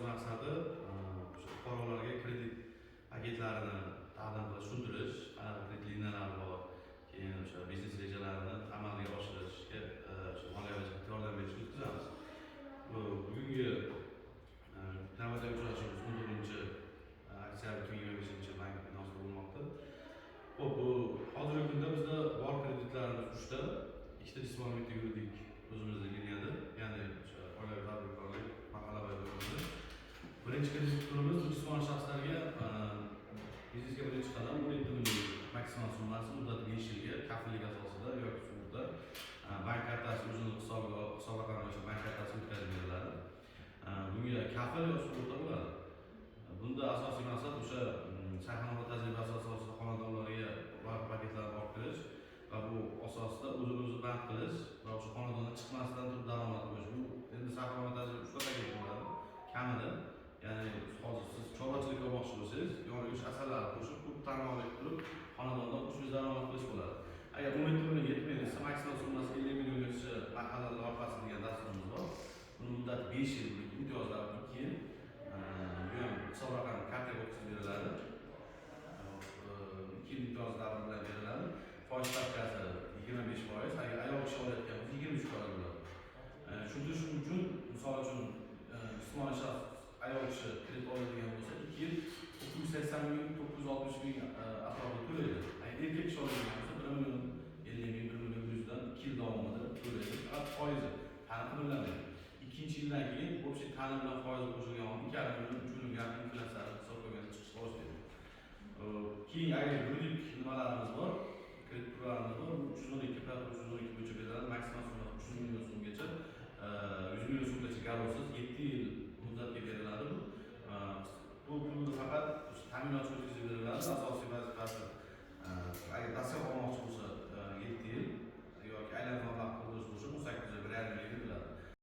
Maqsadi o'sha fuqarolarga kredit paketlarini taqdim qilish, tushuntirish, qanaqa kredit liniyalari bor, keyin o'sha biznes rejalarini amalga oshirishga o'sha moliyaviy jihatdan yordam berishga o'tkazamiz. Bu bugungi navbatdagi uchrashuvimiz 14 oktyabr 2025 yil bank binosida bo'lmoqda. Xo'p, bu hozirgi kunda bizda bor kreditlarimiz uchta, ikkita jismoniy, bitta yuridik o'zimizda liniyada, ya'ni o'sha oilaviy tadbirkorlik, mahalla bo'limida. Birinchi kredit turimiz bu jismoniy shaxslarga biznesga birinchi qadam, 17 million maksimal summasi, muddati 5 yilga, kafillik asosida yoki sug'urta, bank kartasi o'zini hisobiga, hisob raqami o'sha bank kartasiga o'tkazib beriladi. Bunga kafil yoki sug'urta bo'ladi. Bunda asosiy maqsad o'sha Sayxonobod tajribasi asosida xonadonlarga bank paketlarini olib kirish va bu asosida o'zini o'zi band qilish va o'sha xonadondan chiqmasdan turib daromad qo'yish. Bu endi Sayxonobod tajribasi uchta paket bo'ladi kamida. Ya'ni hozir siz chorvachilik olmoqchi bo'lsangiz, yoniga o'sha asallarni qo'shib, ko'p tarmoqli qilib, xonadondan 300 daromad qilish bo'ladi. Agar 17 million yetmaydi desa, maksimal summasi 50 milliongacha "Mahalla loyihasi" degan dasturimiz bor. Buni muddati 5 yil, imtiyozlari 2 yil. Bu ham hisob raqami kartaga o'tkazib beriladi. 2 yil imtiyoz davri bilan beriladi. Foiz stavkasi 25%, agar ayol kishi olayotgan bo'lsa, 23% bo'ladi. Tushuntirish uchun, misol uchun, jismoniy shaxs ayol kishi kredit oladigan bo'lsa, 2 yil 980 ming, 960 ming atrofida to'laydi. Agar erkak kishi oladigan bo'lsa, 1 million 50 ming, 1 million 100dan 2 yil davomida to'laydi. Faqat foizi, tani qimirlamaydi. Ikkinchi yildan keyin общий tani bilan foizi qo'shilgan holda 2,5 million, 3 millionga yaqin inflyatsiyani hisobga olganda chiqishga boshlaydi. Keyin agar yuridik nimalarimiz bor, kredit turlarimiz bor, 312, 312 bo'yicha beriladi, maksimal summa 300 million so'mgacha, 100 million so'mgacha garovsiz 7 yil muddatga beriladi bu. Bu pulni faqat ta'minotchi o'tkazib beriladi, asosiy vazifasi